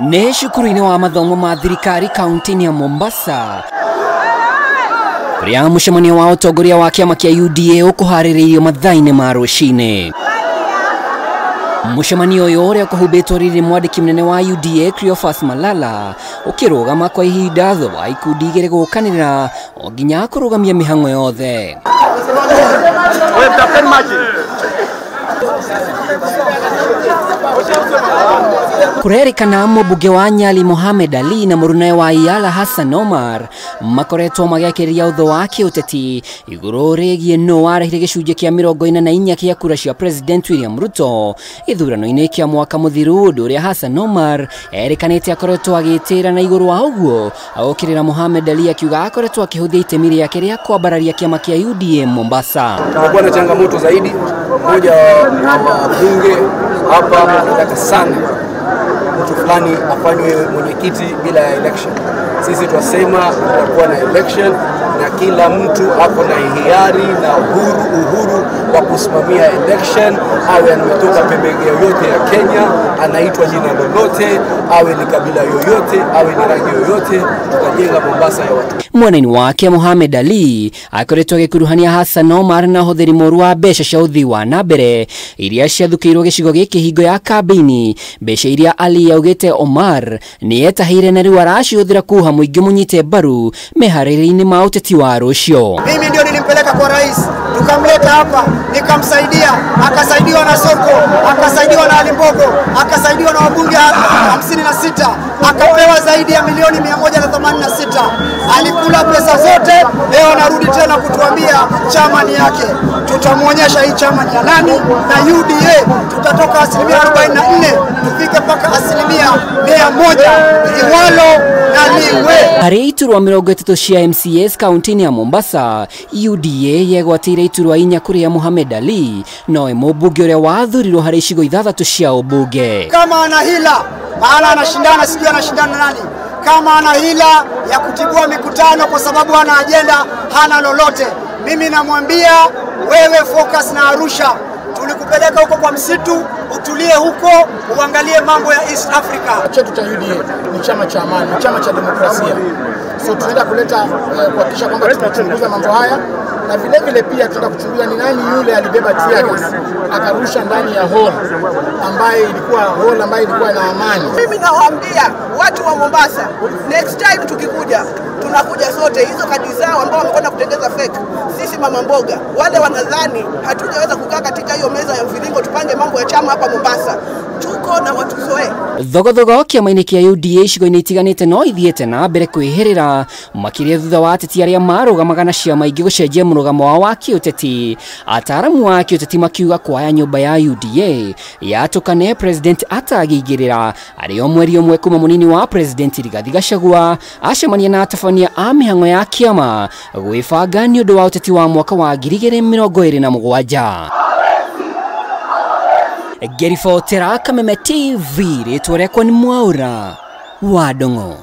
Nĩ cukuru-inĩ wa mathomo ma thirikari kaunti-inĩ ya Mombasa kũrĩa mũcemanio wa ũtongoria wa kĩama kĩa UDA ũkũharĩrĩirio mathaa-inĩ ma rũcinĩ. Mũcemanio ũyũ ũrĩa ũkũhumbĩtwo riri mwandĩki mũnene wa UDA Cleophas Malala ũkĩrũgama kwa ihinda thutha wa ikundi igĩrĩ gũkanĩrĩra o nginya kũrũgamia mĩhang'o yothe. Kurerikana mũmbunge wa Nyali Mohamed Ali na mũrunawe wa Iyala Hassan Omar makoretwo magĩakĩrĩria ũthũ wa kĩũteti igũrũ rĩgiĩ nũ warehire gĩcunjĩ kĩa 44 kĩa kura cia President William Ruto gĩthurano-inĩ kĩa mwaka mũthiru, ũndũ ũrĩa Hassan Omar erĩkanĩte akoretwo agĩtĩra na igũrũ wa ũguo agũkĩrĩra Mohamed Ali akiuga akoretwo akĩhũthia itemi rĩake rĩa kwambararia kĩama kĩa UDA Mombasa. Kumekuwa na changamoto zaidi, mmoja wa wabunge hapa anataka sana mtu fulani afanywe mwenyekiti bila ya election. Sisi twasema tutakuwa na election na kila mtu ako na hiari na uhuru wa kusimamia election, awe ametoka pembe yoyote ya Kenya, anaitwa jina lolote, awe ni kabila yoyote, awe ni rangi yoyote, tutajenga Mombasa ya watu. Mwena-inĩ wake Mohamed Ali akoretwo agĩkuruhania Hassan Omar na ũhũthĩri mũru wa mbeca cia ũthii wa na mbere iria ciathukĩirwo gĩcigo gĩkĩ hingo ya kambĩini, mbeca iria Ali augĩte Omar nĩ etahĩire na rĩu aracihũthĩra kuha mũingĩ mũnyite mbaru meharĩria-inĩ ma ũteti wa rũciũ. Mimi ndio nilimpeleka kwa rais, tukamleta hapa, nikamsaidia, akasaidiwa na Soko, akasaidiwa na Alimbogo, akasaidiwa na wabunge 56, akapewa zaidi ya milioni 186. Alikula pesa zote, leo anarudi tena kutuambia chama ni yake. Tutamuonyesha hii chama ni ya nani, na UDA tutatoka 44% tufike mpaka 100% iwalo na liwe. Harĩ iturwa 30 cia MCAs kaunti-inĩ ya Mombasa, UDA yegwatĩire iturwa 4 kũrĩa Mohamed Ali nowe mũmbunge ũrĩa wathurirwo harĩ icigo 6 cia ũmbunge. Kama ana hila, maana anashindana, sijui anashindana nani. Kama ana hila ya kutibua mikutano kwa sababu hana ajenda, hana lolote, mimi namwambia wewe focus na Arusha. Tulikupeleka huko kwa msitu, utulie huko, uangalie mambo ya East Africa. Chetu cha UDA ni chama cha amani, ni chama cha demokrasia. So tunaenda kuleta kuhakikisha kwamba tunachunguza mambo haya, na vile vile pia tunaenda kuchunguza ni nani yule alibeba tear gas akarusha ndani ya hall ambayo ilikuwa hall ambayo ilikuwa na amani. Mimi nawaambia watu wa Mombasa, next time tukikuja tunakuja sote. Hizo kadi zao ambao wamekwenda kutengeza fake, sisi mama mboga wale wanadhani hatujaweza kukaa katika hiyo meza ya mviringo tupange mambo ya chama hapa Mombasa. Tuko na watu zoe. Thogothogo kĩama-inĩ kĩa UDA icigo-inĩ itiganĩte no ithiĩte na mbere kwĩhĩrĩra makĩria thutha wa ateti arĩa marũgamaga na ciama ingĩ gũcenjia mũrũgamo wao wa kĩũteti. Ataaramu a kĩũteti makiuga kwaya nyũmba ya UDA yatũkane President atangĩingĩrĩra arĩ o mweri ũmwe kuma mũnini wa President Rigathi Gachagua acemania na atabania a mĩhang'o ya kĩama gwĩbanga nĩ ũndũ wa ũteti wa mwaka wa 2027. Gerifotera Kameme TV, rĩtwa rĩakwa nĩ Mwaura wa Ndung'u.